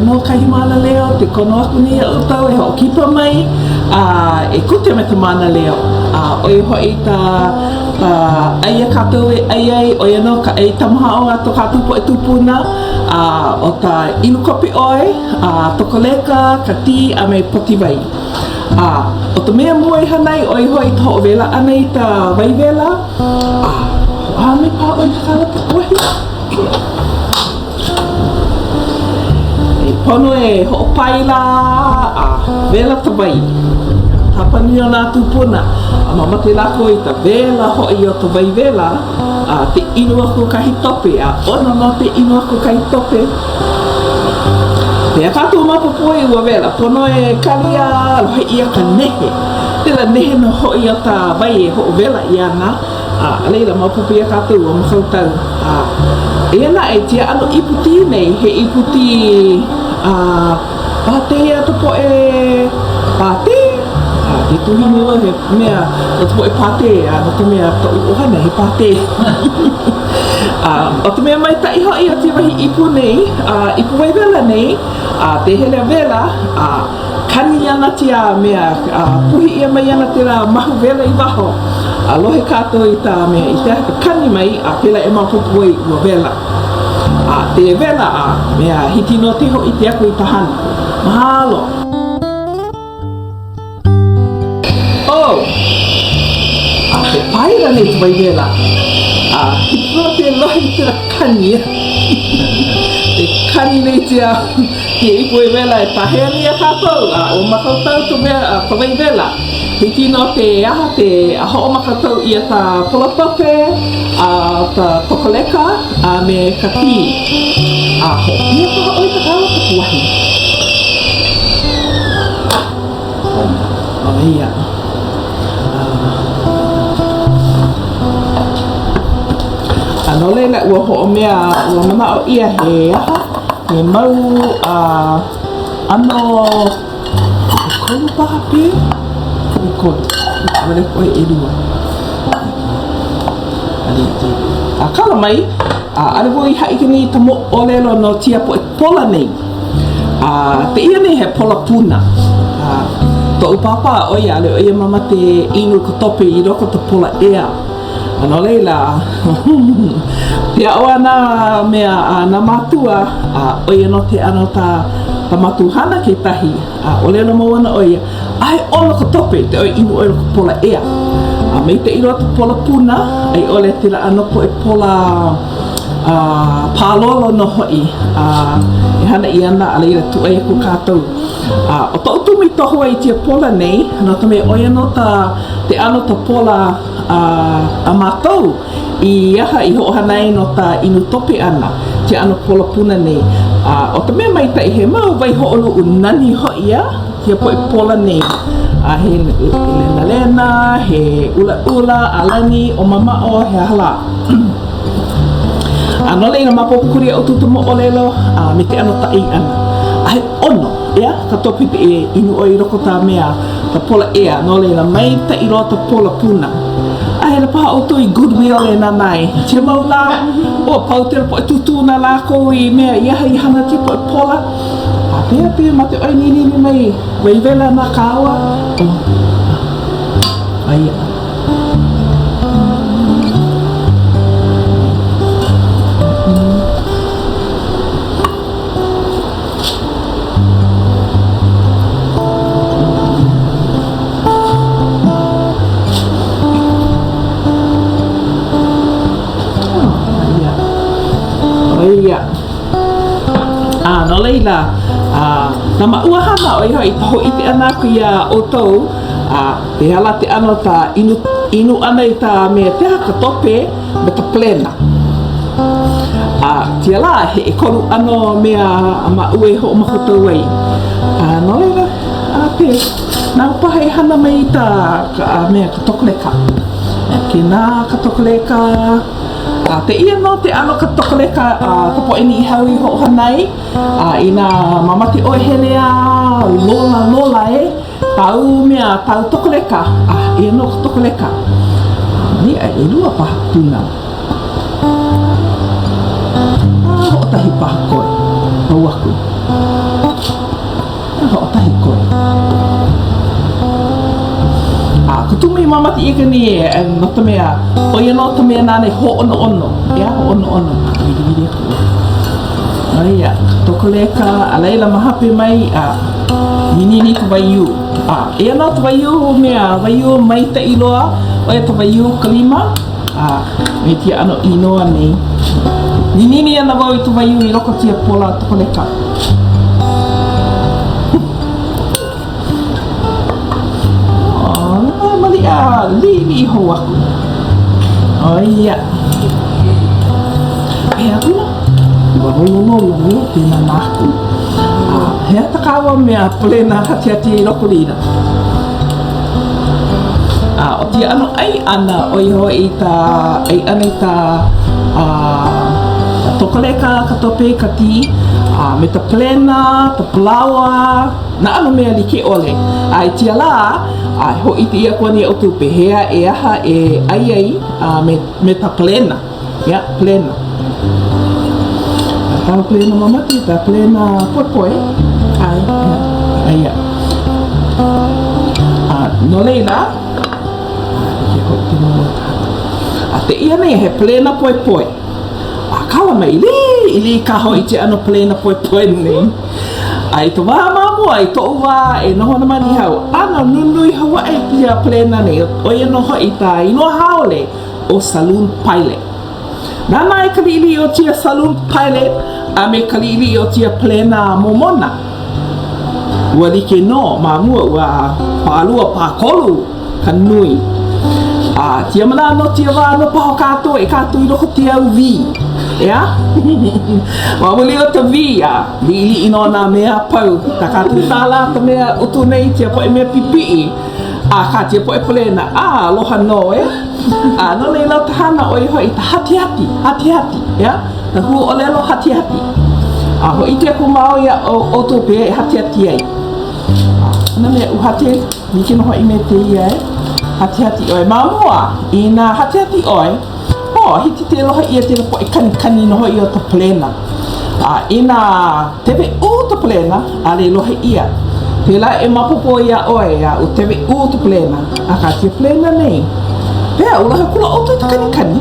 Eia nō kahi mānaleo ke kono aku nei iā ʻoukou e hoʻokipa mai a e kuke me ka mānaleo. A ʻo ia hoʻi ka ka ʻai a kākou e ʻai ai, ʻo ia nō ka ʻai kamahaʻo a ko kākou poʻe kūpuna, a ʻo ka inu kopi ʻoe, a tokoleka, ka tī, a me potiwai. A ʻo ka mea mua i hana ai, ʻo ia hoʻi ka hoʻowela ʻana i ka wai wela, a hoʻā mai paha ʻoe i ka kālapa kuahi. E pono e hoʻopaila a wela ka wai. Hapanui o nā kūpuna, a mamake lākou i ka wela hoʻi o ka wai wela, a ke inu aku kahi tope, a ʻono nō ke inu aku kahi tope. Pehea kākou maopopo ai ua wela? Pono e kali a lohe ʻia ka nehe. Pēlā nehe nō hoʻi o ka wai e hoʻowela ʻia ana. A laila, maopopo iā kākou ua makautau. A eia naʻe, tia ʻano ipu tī nei, he ipu tī a pātē a ka poʻe pātē. A ke kuhi nei wau he mea no ka poʻe pātē, a no ka mea kaʻu ʻohana he pātē. A ʻo ka mea maikaʻi hoʻi o kēia wahi ipu nei, a ipu wai wela nei, a ke hele a wela, a Kani ana tia mea, a puhi ʻia mai ana kēlā mahu wela i waho, a lohe kākou i ka mea i ke aha ka kani mai, a pēlā e maopopo ai ua wela. A te wela a mea hiki nō ke hōʻike aku i ka hana. Mahalo! Oh! A he paila nei ka wai wela, a hiki nō ke lohe i kēlā kani. E kani nei tia. Ke ipu wai wela e pahea nei iā kākou, a ua makaukau ka mea, ka wai wela. Hiki nō ke aha ke hoʻomakaukau ʻia ka pola tope, a ka kokoleka, a me ka tī. A hoʻopia paha ʻoe i ka kālā kapuahi. ʻO ia. A no laila, ua hoʻomea, ua manaʻo ʻia he aha, he mau ʻano ʻekolu paha pē? ʻEkolu. ʻAʻole koe ʻelua. A kala mai, ʻaʻole wau i haʻi nei i ka moʻolelo no tia poʻe pola nei. A kēia nei he pola puna. A koʻu pāpā, ʻo ia, ʻaʻole ʻo ia mamake inu ka tope i loko o ka pola ʻea. A no laila, ke aʻo a nā mea a nā mākua, a ʻo ia nō ke ʻano o kā ka mākou hana kekahi, a ʻōlelo mau ana ʻo ia, A he ʻono ka tope, te ʻoi inu ʻoe no ka pola ʻea. A maikaʻi loa ka pola puna, a i ʻole kēlā ʻano poʻe pola a pālolo nō hoʻi a e hana ʻia ana, a laila kūʻai aku kākou. A ʻo koʻu kumu i koho ai i kēia pola nei, no ka mea, ʻo ia nō ka ke ʻano ka pola a a mākou i aha i hoʻohana ai no ka inu tope ʻana, ke ʻano pola puna nei. A ʻo ka mea maikaʻi, he mau waihoʻoluʻu nani hoʻi ia kēia poʻe pola nei, a he lenalena, he ʻulaʻula, ʻalani, ʻōmaʻomaʻo, he aha lā. A no laila, maopopo kuli iaʻu ka moʻolelo a me ke ʻano taʻi ʻana. A he ʻono, ʻeā, ka tope e inu ʻoe i loko ka mea, ka pola ʻea, no laila, maikaʻi loa ka pola puna. A hele paha ʻoukou i Goodwill e nānā ai. Kēia mau lā, ua pau kēlā poʻe tūtū na lākou i mea i aha i hana kēia poʻe pola. A pehea pēia ma ke ʻoi ninini mai wai wela nā kāua? Oh, aia. Oh, aia. Aia. A no laila, a na maʻua hana ʻo ia hoʻi ka hōʻike ʻana aku iā ʻoukou, a pehea lā ke ʻano o ka inu, inu ʻana i ka mea ke aha ka tope me ka plena. A kēia lā, he ʻekolu ʻano mea a maʻu e hoʻomākaukau ai. A no laila, a pe, nāu paha e hana mai i ka, ka mea, ka tokoleka. Kēnā ka tokoleka. A pēia nō ke ʻano ka tokoleka a ka poʻe Niʻihau i hoʻohana ai, a inā mamake ʻoe hele a lola lola e kāu mea, kāu tokoleka, a eia nō ka tokoleka. A ʻelua paha puna. A hoʻokahi paha koe. Pau aku. Hoʻokahi koe. A ka tumu i mamati ʻia ka nei e, no ka mea, ʻo ia nō ka mea nāna e hōʻonoʻono, ʻeā, hōʻonoʻono, wiliwili aku ʻoe. ʻO ia, ka tokoleka, a laila ma hape mai, a, ninini ka waiū. A, eia nō ka waiū mea, waiū maikaʻi loa, ʻo ia ka waiū kalima, a me kēia ʻano inoa nei. Ninini ana wau i ka waiū i loko o kēia pola tokoleka. Oh, maliʻa liʻiliʻi hou aku. ʻO ia. Pehea akula? Ua lolololo te nānā aku. A he aha tā kāua mea palena hatihati i loko laila? A ʻo kēia ʻano ʻai ʻana, ʻo ia hoʻi i ka ʻai ʻana i ka a ka tokoleka, ka tope, ka tī, a me ka palena, ka palaoa, nā ʻano mea like ʻole. A i kēia lā, a e hōʻike ʻia aku ana iā ʻoukou pehea e aha e ʻai ai a me, me ka palena. Ia, palena. A tā palena mamati, tā palena poepoe. ʻAe, ia, aia. A no laila, a ke hoʻi ke mau A tēia nei he palena poepoe. A kala mai, liʻiliʻi kā hoʻi kēia ʻano palena poepoe nei. A i ka wā ma mua, i koʻu wā e noho ana ma Niʻihau, ʻano nunui hou aʻe ia palena nei, ʻo ia nō hoʻi ka inoa haole ʻo Saloon Pilot. Nānā i ka liʻiliʻi o kēia Saloon Pilot a me ka liʻiliʻi o kēia palena momona. Ua like nō, ma mua ua pālua, pākolu ka nui. A kēia manawa no kēia wā nō paha o kākou e kākou i loko o ke au wī. ʻEā? Ma muli o ka wī, a liʻiliʻi nō nā mea a pau. Kā kākou kālā ka mea utu nei i kēia poʻe mea pipiʻi. A kā kēia poʻe palena, a aloha nō, e. A no laila ka hana ʻo ia hoʻi ka hatihati, hatihati, ʻeā? Ka huaʻōlelo hatihati. A hōʻike aku māua iā ʻoukou pehea e hatihati ai. A nā mea uhake, like nō hoʻi me kēia e hatihati ʻoe. Ma mua, inā hatihati ʻoe, oh, hiki ke lohe ʻia kēlā poʻe kanikani nō hoʻi o ka palena. A inā teweʻū ka palena, ʻaʻole e lohe ʻia. Pēlā e maopopo iā ʻoe, a ua teweʻū ka palena. Akā, ke palena nei, pehea, ua lohe akula ʻoukou i ka kanikani?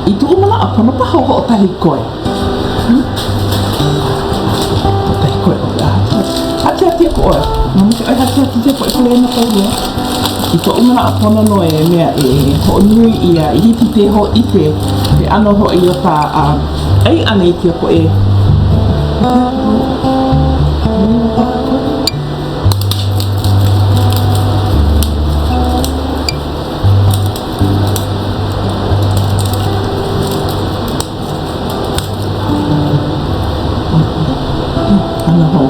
I kuʻu manaʻo, pono paha ʻo hoʻokahi koe. Hoʻokahi koe ʻoe. Hatihati aku ʻoe. Mamake ʻoe hatihati kēia poʻe palena pau loa. I koʻu manaʻo pono nō e mea e hoʻonui ʻia i hiki ke hōʻike ke ʻano hoʻi o ka ʻai ʻana i kēia poʻe. Hana hou.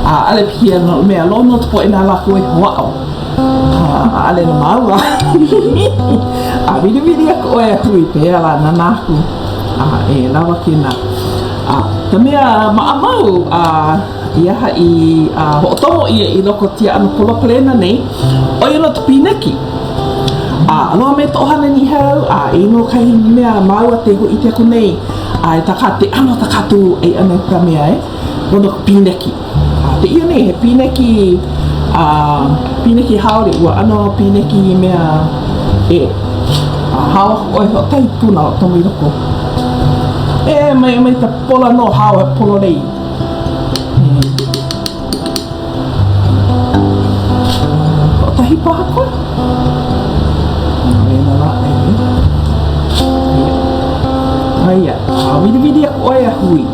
A ʻaʻole pihia no mea lono ka poʻe na lākou e hoʻāʻo. A ʻaʻole no māua. A wiliwili aku ʻoe a hui pehea lā nānā aku a e lawa kēnā. A ka mea maʻamau a i aha i hoʻotomo ʻia i loko o kēia ʻano pola palena nei, ʻo ia nō ka pīneki. A aloha mai ka ʻohana Niʻihau, a eia nō kahi mea māua ke hōʻike aku nei, a e tā ke ʻano o tā kākou ʻai ʻana i ka mea e pono ka pīneki. A pēia nei, he pīneki, a pīneki haole, ua ʻano pīneki mea e a hao aku ʻoe hoʻokahi puna o tomo i loko. E mai mai ka pola nō hao he pololei. Hoʻokahi paha koe? Wena lā e. Aia. A wiliwili aku ʻoe a hui.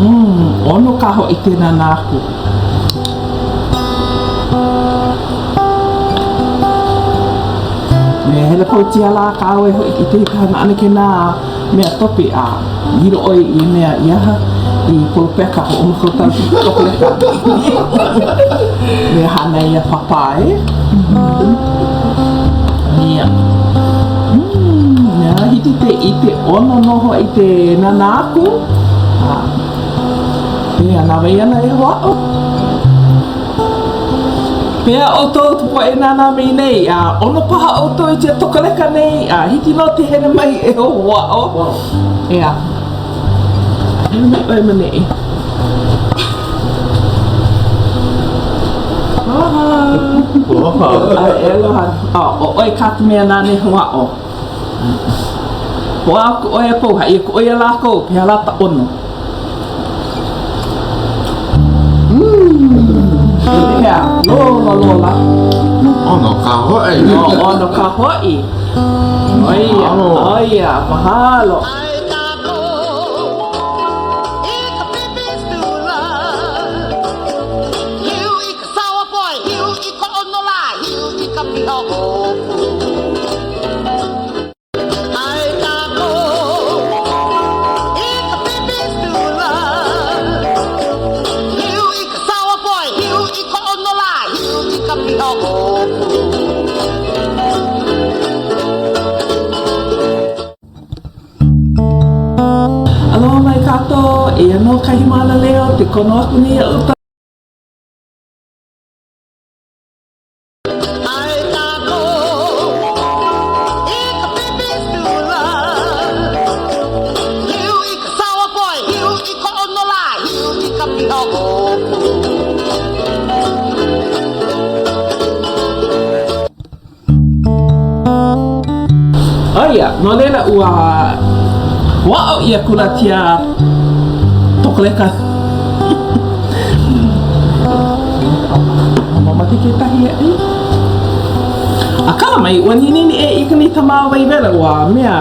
Mm, ʻono kā hoʻi ke nānā aku. Me hele pau tia lā kāua e hoʻi i ke hana ʻana kēnā mea tope a lilo ʻoe i mea i aha i polopeka hoʻomākaukau polopeka mea hānai iā Pāpā e. Ia. Mm, ia, hiki te i te ʻono nō hoʻi te nānā aku. A, ia, na wai ana e hoʻāʻo? Pehea ʻoukou ka poʻe e nānā mai nei, a ʻono paha ʻoukou i kēia tokaleka nei, a hiki nō ke hele mai e hoʻāʻo. ʻEā. Hele mai ʻoe ma neʻi. Aloha. Aloha. E aloha. ʻO ʻoe kā ka mea nāna e hoʻāʻo. Hoʻāʻo aku ʻoe a pau, haʻi aku ʻoe iā lākou, pehea lā ka ʻono. Pehea, lola lola. ʻOno kā hoʻi. ʻOno kā hoʻi. ʻO ia, ʻo ia, mahalo. Aloha mai kākou, eia nō kahi mānaleo ke kono aku nei iā ʻoukou. ʻO ia, no laila ua hoʻāʻo ʻia kula tia tokoleka. Mamake kekahi e ʻai. Akā mai, ua ninini ʻē ʻia ka nei tamā wai wela ua mea,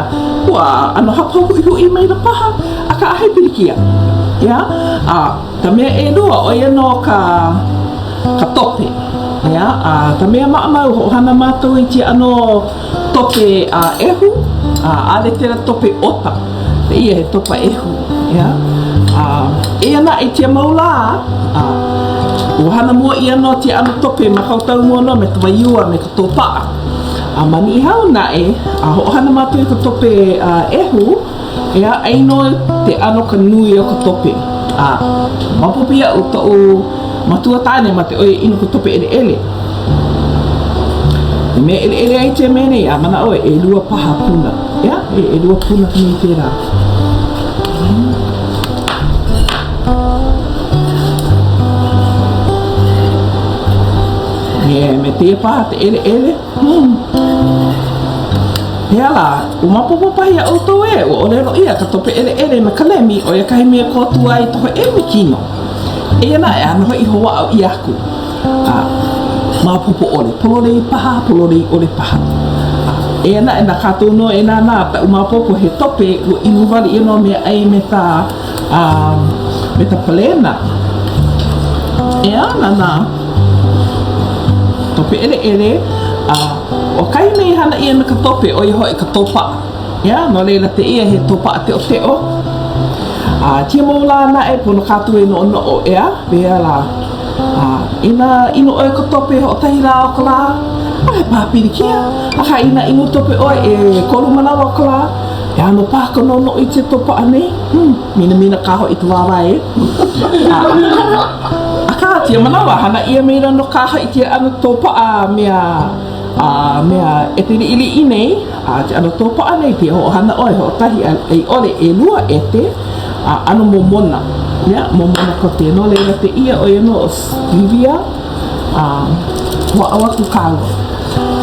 ua ʻano hapa huʻihuʻi maila paha, akā ʻaʻohe pilikia. ʻEā? A ka mea ʻelua, ʻo ia nō ka ka tope. ʻEā? A ka mea maʻamau, hoʻohana mākou i kēia ʻano tope a ʻehu, a ʻaʻole kēlā tope ʻota. Eia he topa ʻehu, ʻeā? A eia naʻe i kēia mau lā, a ua hana mua ʻia nō kēia ʻano tope ma kautau mua nō me ka waiū a me ka tōpaʻa. A ma Niʻihau naʻe, a hoʻohana mākou i ka tope a ʻehu, ʻEā, ʻai nō ke ʻano ka nui o ka tope. A maopopo iaʻu koʻu matua tāne make ʻo ia inu ka tope ʻeleʻele. I mea ʻeleʻele ai kēia mea nei, a manaʻo e ʻelua paha puna. ʻEā, e ʻelua puna ka nui pēlā. E, me kēia paha ka ʻeleʻele. Hmm. Pehea lā, ua maopopo paha iā ʻoukou ē, ua ʻōlelo ʻia ka tope ʻeleʻele me ka lemi, ʻo ia kahi mea kōkua ai i ka hoʻēmi kino. Eia naʻe, ʻānō hoʻi hoʻāʻo ʻia aku. A maopopo ʻole, pololei paha, pololei ʻole paha. A eia naʻe, na kākou nō e nānā, kaʻu maopopo he tope, ua inu wale ʻia nō meaʻai me ka a me ka palena. ʻEā, na nā tope ʻeleʻele, a ʻo kahi mea i hana ʻia me ka tope, ʻo ia hoʻi ka tōpaʻa. ʻEā, no laila tēia he tōpaʻa teʻoteʻo. A kēia mau lā naʻe, pono kākou e noʻonoʻo, ʻeā, pehea lā? A inā inu ʻoe ka tope hoʻokahi lā o ka lā, ʻaʻohe paha pilikia. Akā inā inu tope ʻoe ʻekolu manawa o ka lā, E ʻano paha ka noʻonoʻo i kēia tōpaʻa nei? Hmm, minamina kā hoʻi ka wāwae. Akā, kēia manawa, hana ʻia maila nō kā hoʻi kēia ʻano tōpaʻa mea, a mea ʻete liʻiliʻi nei, a ke ʻano tōpaʻa nei, ke hoʻohana ʻoe hoʻokahi a i ʻole ʻelua ʻete, a ʻano momona. Ia, momona koke. No laila, pēia ʻo ia nō ʻo stevia. A hoʻāʻo aku kāua.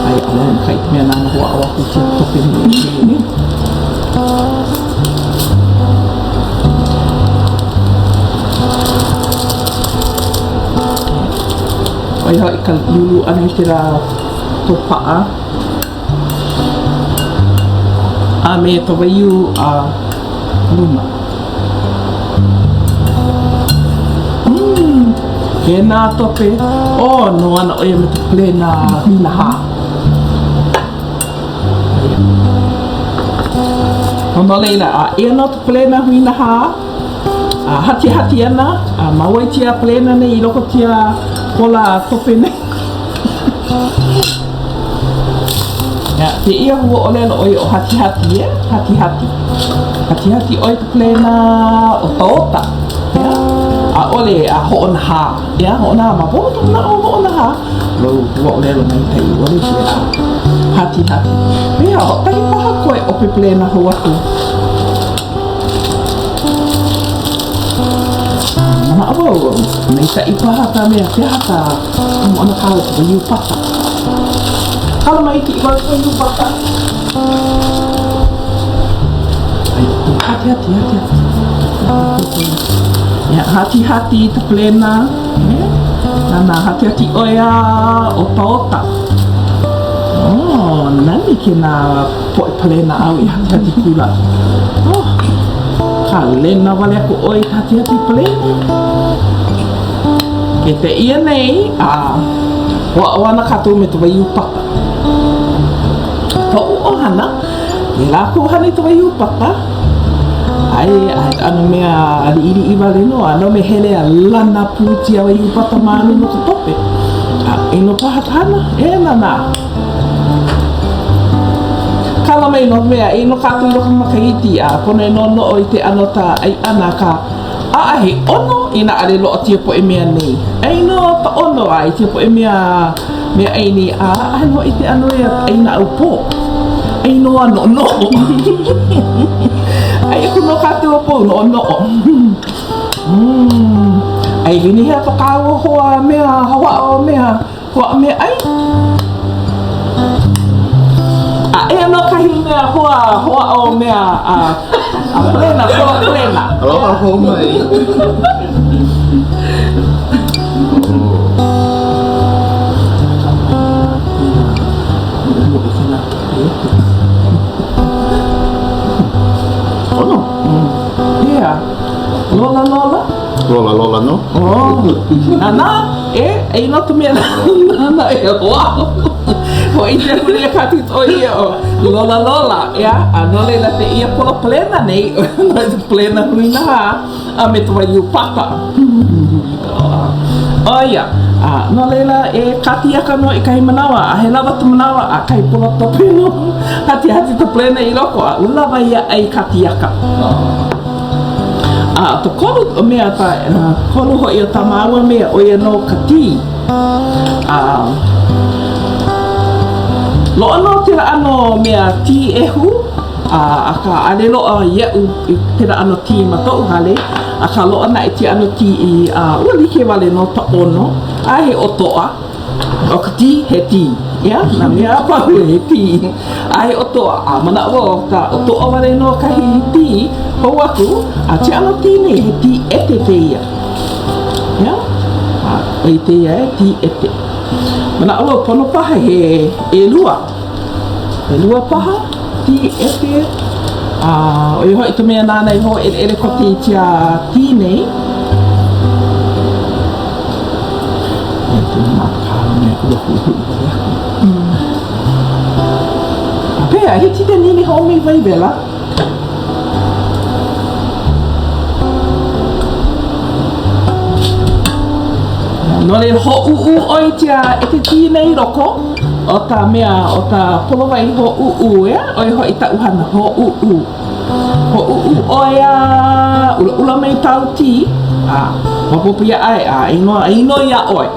Aia, ʻaʻole au maikaʻi i ka mea nāna hoʻāʻo aku i kēia tope nei. ʻO ia hoʻi ka lūlū ʻana i kēlā tōpaʻa a me ka waiū a luna. Mm, kēnā tope, oh, no ana ʻo ia me ka palena huinahā. No no laila, a eia nō ka palena huinahā, a hatihati ana, a mau ai kēia palena nei i loko kēia pola tope nei. Ia, kēia huaʻōlelo ʻo ia ʻo hatihati, e? Hatihati. Hatihati ʻoe ka palena otaota. Ia. ʻaʻole a hoʻonahā. ʻEā, hoʻonahā ma pono ka manaʻo hoʻonahā. Ua huaʻōlelo maikaʻi ʻole kēlā. Hatihati. Pehea, hoʻokahi paha koe ʻope palena hou aku. Manaʻo wau, maikaʻi paha ka mea, he aha ka moʻona kāu ka waiū pata. Kala mai kiʻi wau i ka waiū pata. Hatihati, hatihati. Ia, hatihati i ta palena. Nānā, hatihati ʻoe a otaota. Oh, nani kēnā poʻe palena āu i hatihati kula. Oh, kālena wale aku ʻoe i ka hatihati palena. Ke tēia nei, a hoʻāʻo ana kākou me ka waiū pata. Toʻu ʻohana, e lākou hana i ka waiū pata, ai, a he ʻano mea liʻiliʻi wale nō, a no me hele a lana pū tia waiū pata ma luna o ka tope. A ʻino paha ka hana, e nānā. Kala mai no mea, ʻino kākou i loko ma Kahiti, a pono e noʻonoʻo i ke ʻano ta ʻai ʻana akā, ʻaʻahe he ʻono inā ʻaʻole loaʻa tia poʻe mea nei. ʻAi nō ka ʻono a i tia poʻe mea mea ʻai nei, a ʻaʻahe nō i ke ʻano ia ʻai naʻaupō. ʻAi nō a noʻonoʻo. ʻAi aku nō kākou a pau noʻonoʻo. ʻAi ʻenehea ko kāua hoa mea hoʻāʻo mea. Hoa meaʻai. A eia nō kahi mea hoa hoʻāʻo mea a a palena, hoa palena. Aloha hou mai. ʻOno. Yeah. Lola, lola. Lola, lola nō. Oh. Nānā. E, e no ka mea nāna e hoʻāʻo. Hōʻike aku nei a ka tito ia o Lola Lola, ʻeā, a no laila tēia pola palena nei, no ka palena huinahā a me ka waiū pata. ʻO ia, a no laila e kātiaka nō i kahi manawa, a he lawa ka manawa a kahi pola tope nō, hatihati ka palena i loko, a ua lawa ia ʻai kātiaka. A ka kolu mea, ka kolu hoʻi o tā māua mea, ʻo ia nō ka tī. A loaʻa nō kēlā ʻano mea tī ʻehu, a akā ʻaʻole loaʻa iaʻu i kēlā ʻano tī ma koʻu hale, akā loaʻa naʻe kēia ʻano tī i, a ua like wale nō ka ʻono, a he ʻotoʻa. ʻO ka tī, he tī. ʻEā, nā mea a pau he tī. A he ʻotoʻa, a manaʻo wau ʻo ka ʻotoʻa wale nō kahi tī hou aku, a ke ʻano tī nei, he tī ʻete kēia. ʻEā, a ʻo ia kēia he tī ʻete. Manaʻo wau pono paha he ʻelua. ʻElua paha tī ʻete, a ʻo ia hoʻi ka mea nāna i hōʻeleʻele koke i ia tī nei. Pehea, hiki ke nini hoʻomei wai wela? No laila, hōʻūʻū ʻoe i tia ʻete tī nei i loko o ka mea, o ka polowai hōʻūʻū, ʻeā, ʻo ia hoʻi kaʻu hana, hōʻūʻū. Hōʻūʻū ʻoe a ʻulaʻula mai kāu tī, a maopopo iā ʻae, a ʻai nō, ʻai nō iā ʻoe.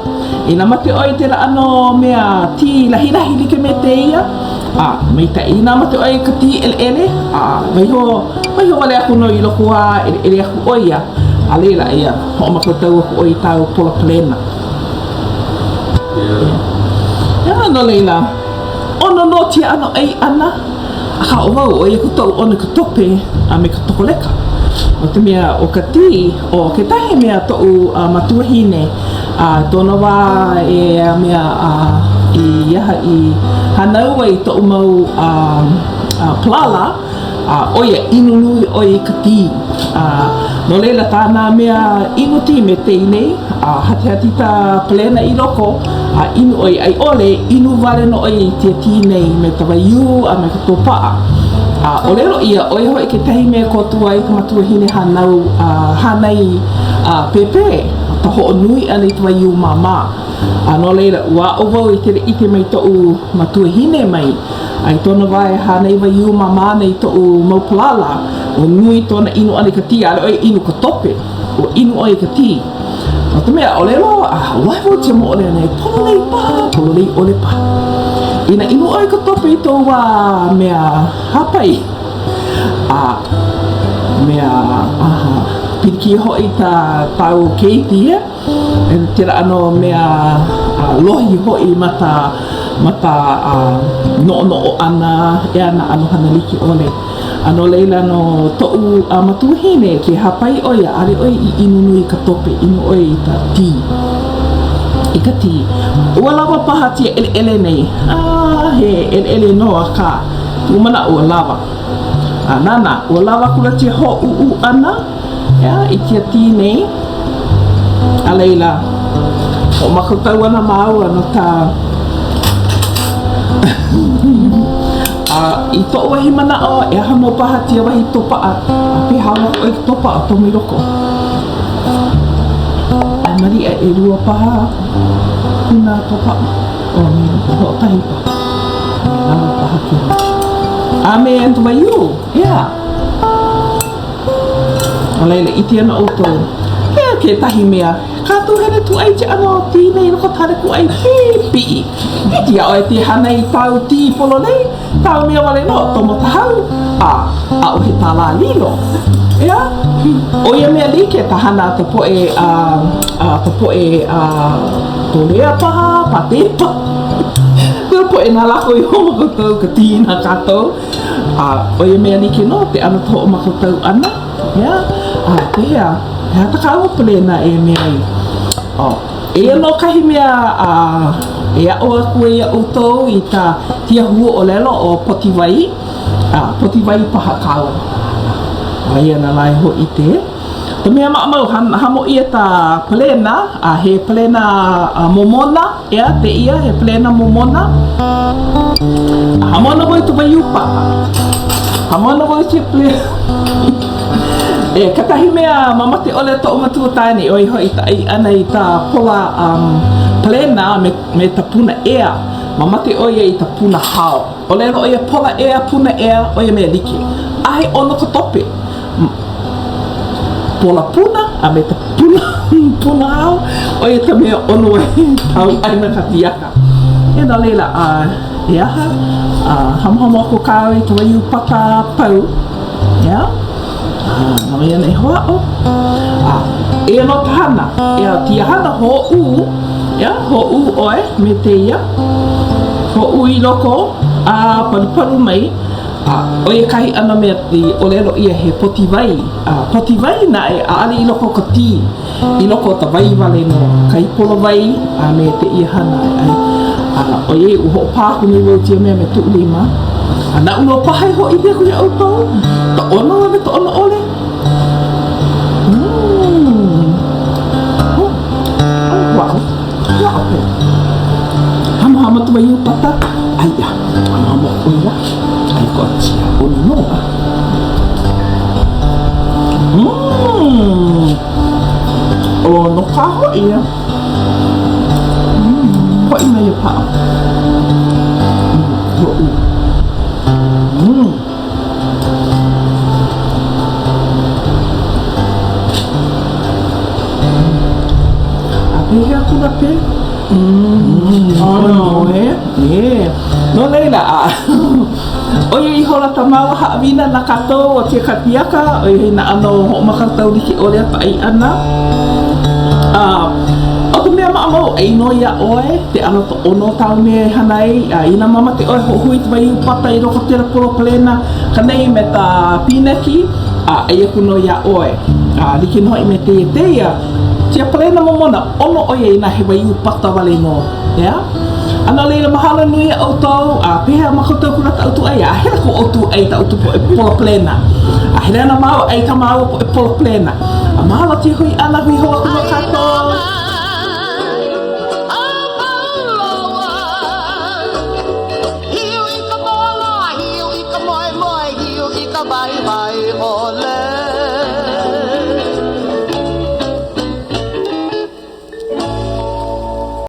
Inā make ʻoe i kēlā ʻano mea tī lahilahi like me tēia, a maikaʻi. Inā make ʻoe i ka tī ʻeleʻele, a waiho, waiho wale aku nō i loko a ʻeleʻele aku ʻo ia, a laila, eia, hoʻomākaukau aku ʻoe i kāu pola palena. Yeah. No laila, ʻono nō kēia ʻano ʻai ʻana. Akā ʻo wau, ʻoi aku koʻu ʻono i ka tope a me ka tokoleka. No ka mea, ʻo ka tī, ʻo kekahi mea toʻu matuahine, a tona wā e mea a i aha i hānau ai toʻu mau palala, a ʻo ia, inu nui ʻo ia i ka tī. A no laila kāna mea inu tī me tei nei, a hatihati ka palena i loko, a inu ʻo ia, a i ʻole, inu wale nō ʻo ia i tia tī nei me ka waiū a me ka kōpaʻa. A ʻōlelo ʻia, ʻo ia hoʻi kekahi mea e kōkua ai ka makuahine hānau a hānai a pēpē, ka hoʻonui ʻana i ka waiū māmā. A no laila, ua aʻo wau i kēlā ʻike mai toʻu makuahine mai, a i tona wā e hānai waiū māmā ana i toʻu mau palala, ua nui tona inu ʻana i ka tī, ʻaʻole ʻo ia inu ka tope. ua inu ʻoe i ka tī. No ka mea, ʻōlelo, a lohe wau i tia moʻolelo nei, pololei paha, pololei ʻole paha. Inā inu ʻoe i ka tope i tou wā mea hāpai, a mea aha, pilikia hoʻi tā tāu keiki, yeah? Kēlā ʻano mea lohi hoʻi ma ka ma ka noʻonoʻo ʻana, ʻeā, nā ʻano hana like ʻole. A no laila no toʻu makuahine, ke hāpai ʻo ia, ʻaʻole ʻoe i inu nui i ka tope, inu ʻoe i ka tī. I ka tī. Ua lawa paha tia ʻeleʻele nei. A he ʻeleʻele nō, akā, kuʻu manaʻo ua lawa. A nānā, ua lawa akula tia hōʻuʻu ʻana. ʻEā, i tia tī nei, a laila, hoʻomākaukau ana māua no ka A i toʻu wahi manaʻo, e aha nō paha tia wahi topaʻa, a pehea loa ʻoe i ka topaʻa tomo i loko. A maliʻa ʻelua paha puna topaʻa, o me hoʻokahi paha. E lawa paha kēlā. A me ka waiū, ʻeā. A laila, ʻike ana ʻoukou, eia kekahi mea, kākou hele kūʻai ke ʻano tī nei i loko o ka hale kūʻai pipiʻi. Hiki iā ʻoe ke hana i kāu tī pololei, kāu mea wale nō, tomo ka hau, a ʻaʻohe kālā lilo. ʻEā? ʻO ia mea like ka hana a ka poʻe a, a ka poʻe a Kolea paha, Pākē paha, ka poʻe na lākou i hoʻomākaukau ka tī na kākou. A ʻo ia mea like nō ke ʻano ka hoʻomākaukau ʻana, ʻeā? A pehea, he aha tā kāua palena e mea ai? Oh, eia nō kahi mea a e aʻo aku ai iā ʻoukou i ka tia huaʻōlelo ʻo potiwai, a potiwai paha kāua. Aia nā lā e hōʻike. Ka mea maʻamau, hamo ʻia ka palena, a he palena momona, ʻEā, tēia, he palena momona. A hamo ana wau i ka waiū paʻa. Hamo ana wau i ke palena. E, kekahi mea mamake ʻole toʻu matua kāne, ʻo ia hoʻi ka ʻai ʻana i ka pola um, palena me, me ka puna ea. Mamake ʻo ia i ka puna hao. ʻŌlelo ʻo ia pola ea, puna ea, ʻo ia mea like. A he ʻono ka tope. Pola puna a me ka puna puna hao, ʻo ia ka mea ʻono ai kāu ʻaina kakahiaka. E no laila, a e aha, a hamohamo aku kāu i ka waiū paka pau, ʻeā? A no ia nei hoʻāʻo. A eia nō ka hana, ʻeā, kēia hana hōʻū, ʻeā, hōʻū ʻoe me tēia, hōʻū i loko a palupalu mai, A ʻo ia kahi ʻano mea i ʻōlelo ʻia he poti wai, a poti wai naʻe, ʻaʻole i loko o ka tī, i loko o ka wai wale nō, kahi polo wai a me tēia hana e ʻai. A ʻoiai ua hoʻopā aku nei wau i kēia mea me kuʻu lima, a naʻu nō paha e hōʻike aku iā ʻoukou, ka ʻono a me ka ʻono ʻole. Mm. Oh, oh, wow. Hamohamo ka waiū pata, aia, hamohamo ʻoila, aia ko tia ʻono nō. Mmm, ʻono kā hoʻi ia. Mm, hoʻi mai a paʻa. Mm, hoʻu. Mm. A pehea akula pe? Mm, ʻono, e? E. No laila, a ʻo ia ihola ka māua haʻawina na kākou o ke kakahiaka, ʻo ia nā ʻano hoʻomākaukau like ʻole a ka ʻai ʻana. A ʻo ka mea maʻamau, ʻai nō iā ʻoe, ke ʻano ka ʻono kāu mea e hana ai, a inā mamake ʻoe hoʻohui i ka waiū pata i loko o kēlā polo palena kanei me ka pīneki, a ʻai aku nō iā ʻoe. A like nō hoʻi me tēia tēia, tia palena momona, ʻono ʻo ia inā he waiū pata wale nō, ʻeā? A no laila, mahalo nui iā ʻoukou, a pehea ma ko ʻoukou kula taʻutu ʻai, a hele ko ʻoutou ʻai i tā ʻoutou poʻe polo palena. A hele ana māua ʻai kā māua poʻe polo palena. A mahalo ke hui ʻana, hui hou aku nō kākou.